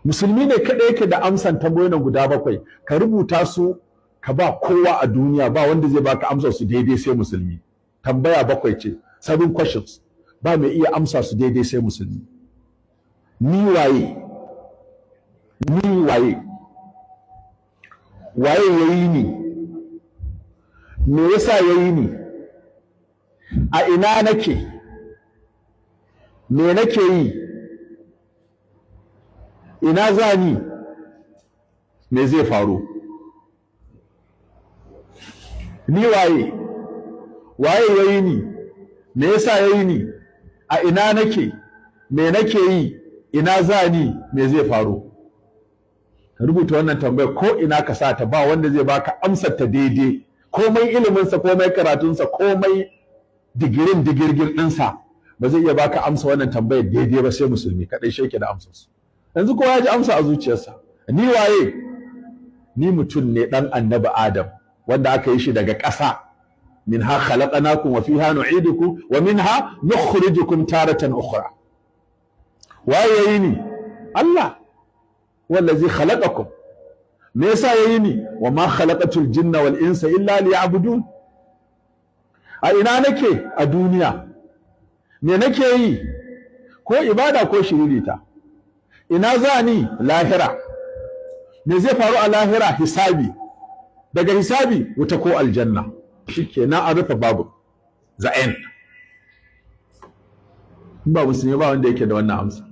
Musulmi ne kaɗai yake da amsan tambayoyin guda bakwai. Ka rubuta su ka ba kowa a duniya, ba wanda zai baka amsar su daidai sai musulmi. Tambaya bakwai ce, seven questions, ba mai iya amsa su daidai sai musulmi. Ni waye? Ni waye? Waye ya yi ni? Me yasa ya yi ni? A ina nake? Me nake yi? Ina za ni? Me zai faru? Ni waye? Waye ya yi ni? Me yasa ya yi ni? A ina nake? Me nake yi? Ina za ni? Me zai faru? Ka rubuta wannan tambayar ko ina ka sa ta, ba wanda zai baka amsar ta daidai. Komai iliminsa, komai karatunsa, komai digirin digirgir ɗinsa, ba zai iya baka amsa wannan tambayar daidai ba sai musulmi kaɗai shi yake da amsar su. Yanzu kowa ya ji amsa a zuciyarsa. Ni waye? Ni mutum ne, ɗan Annabi Adam, wanda aka yi shi daga ƙasa. منها خلقناكم وفيها نعيدكم ومنها نخرجكم تارة أخرى. Waye yayi ni? Allah, والذي خلقكم. Me yasa yayi ni? وما خلقت الجن والإنس إلا ليعبدون. A ina nake? A duniya. Me nake yi? Ko ibada ko shiririta. Ina za ni? Lahira. Me zai faru a lahira? Hisabi. Daga hisabi, wuta ko aljanna. Shikenan, an rufe babu. The end. Ba musulmi ba wanda yake da wannan amsa.